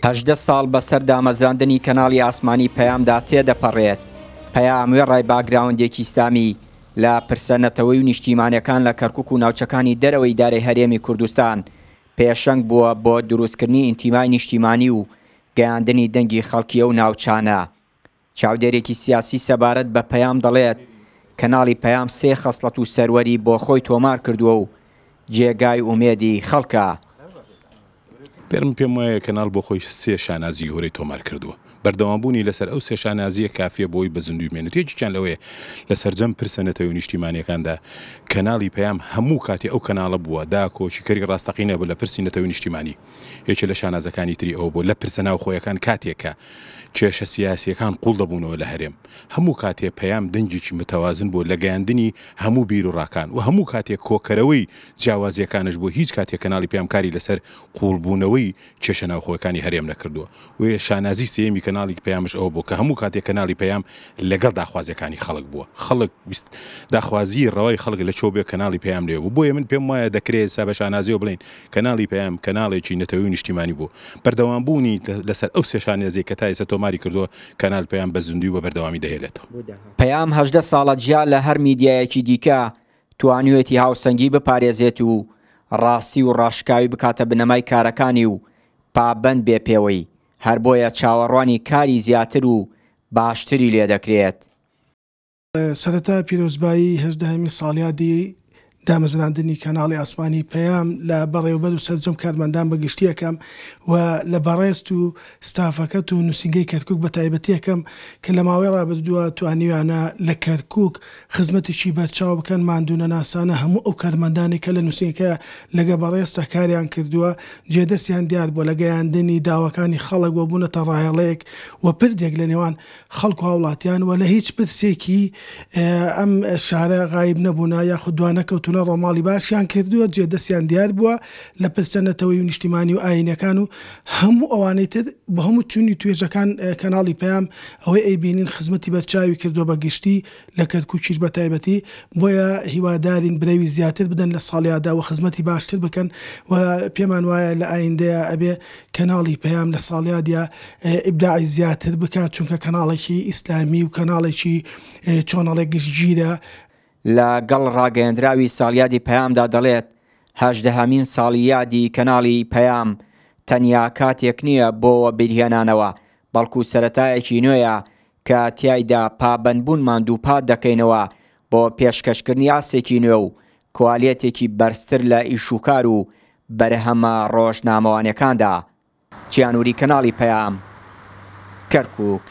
18 ساڵ بەسەر دامەزراندنی کەناڵی ئاسمانی پەیامدا تێدەپەڕێت، پەیام وێڕای باکگراوندێکی ئیسلامی لە پرسە نەتەوەی و نیشتیمانیەکان لە کەرکوک و ناوچەکانی دەرەوەی ئیدارەی هەرێمی کوردستان پێشەنگ بووە بۆ دروستکردنی ئینتیمای نیشتیمانی و گەیاندنی دەنگی خەڵکی ئەو ناوچانە. چاودێرێکی سیاسی سەبارەت بە پەیام دەڵێت، کەناڵی پەیام سێ خەسڵەت و سەروەری بۆ خۆی تۆمار کردووە و جێگای ئومێدی خەڵکە. من پێم وایە کەناڵ بۆ خۆی سێ شانازی گەورەی تۆمار کردووە، بەردەوامبوونی لەسەر ئەو سێ شانازییە کافییە بۆی بە زیندووی بمێنێت، یەکێکیان لەوەیە لە سەرجەم پرسە نەتەوەی و نیشتیمانییەکاندا کەناڵی پەیام هەموو کاتێ ئەو کەناڵە بووە داکۆکیکەری ڕاستەقینە بوو لە پرسی نەتەوەی و نیشتیمانی. یەکێ لە شانازەکانی تری ئەوە بووە لە پرسە ناوخۆیەکان کاتێک کە کێشە سیاسییەکان قووڵ دەبوونەوە لە هەرێم هەموو کاتێ پەیام دەنگێکی متەوازن بووە لە گەیاندنی هەموو بیروڕاکان و هەموو کاتێک کۆکەرەوەی جیاوازییەکانش بووە هیچ کاتێ کەناڵی پەیام کاری لەسەر قووڵبوونەوەی کێشە ناوخۆیەکانی هەرێم نەکردووە و شانازی سێیەمی کەناڵی پەیامش ئەوە بووە کە هەموو کاتێ کەناڵی پەیام لەگەڵ داخوازییەکانی خەڵک بووە خەڵک داخوازیی ڕەوای خەڵک لە کوێ بێ کەناڵی پەیام لەوێ بوو بۆیە من پێم وایە دەکرێ ئێستا بە شانازییەوە بڵێین کەناڵی پەیام کەناڵێکی نەتەوەی و نیشتیمانی بوو. بەردەوامبوونی لەسەر ئەو سێ شانازییەی کە تا ئێستا تۆماری کردووە، کەنال پەیام بە زیندووی و بە بەردەوامی دەهێلێتەوە. پەیام 18 ساڵە جیا لە هەر میدیایەکی دیکە توانیویەتی هاوسەنگی بپارێزێت و ڕاستی و ڕاشکاوی بکاتە بنەمای کارەکانی و پابەند بێ پێوەی، هەر بۆیە چاوەڕوانی کاری زیاتر و باشتری لێدەکرێت. سەرەتا پیرۆزبایی هەژدەهەمین ساڵیادی دامەزراندنی کەناڵی ئاسمانی پەیام لە بەڕێوبەر و سەرجەم کارمەندان بە گشتی ئەکەم و لە بەڕێزت و ستافەکەت و نووسینگەی کەرکوک بە تایبەتی ئەکەم کە لە ماوەی ڕابردووە توانیویانە لە کەرکوک خزمەتێکی بەرچاو بکەن ماندوونەناسانە هەموو ئەو کارمەندانەی کە لە نووسینگەکە لەگە بەڕێزتا کاریان کردووە جێدەستیان دیار بووە لە گەیاندنی داواکانی خەڵک و بوونەتە ڕایەڵەیەک و پردێک لە نێوان خەڵک و هاوڵاتیان و لە هیچ پرسێکی ئەم شارە غایب نەبوونە یاخود دوانەکەوتوونە ڕۆماڵی باشیان کردووە جێ دەستیان دیار بووە لە پرسە نەتەوەیی و نیشتیمانی و ئایینەکان و هەموو ئەوانەی تر بۆ هەموو چینی توێژەکان کەناڵی پەیام ئەوەی ئەیبینین خزمەتی بەرچاوی کردووە بە گشتی لە کەرکوکیش بە تایبەتی بۆیە هیوادارین برەوی زیاتر بدەن لە ساڵیادا و خزمەتی باشتر بکەن و پێمان وایە لە ئایندەیا ئەبێ کەناڵی پەیام لە ساڵیادیا ئیبداعی زیاتر بکات چونکە کەناڵێکی ئیسلامی و کەناڵێکی چۆن ئەڵێ گشتگیرە. لە گەڵ ڕاگەیەندراوی ساڵیادی پەیامدا دەڵێت، هەژدەهەمین ساڵیادی کەناڵی پەیام تەنیا کاتێک نییە بۆ وەبیرهێنانەوە، بەڵکو سەرەتایەکی نوێیە کە تیایدا پابەندبوونمان دووپات دەکەینەوە بۆ پێشکەشکردنی ئاستێکی نوێ و کوالێتێکی بەرزتر لە ئیشوکار و بەرهەمە ڕۆژنامەوانیەکاندا. چیانوری کەناڵی پەیام، کەرکوک.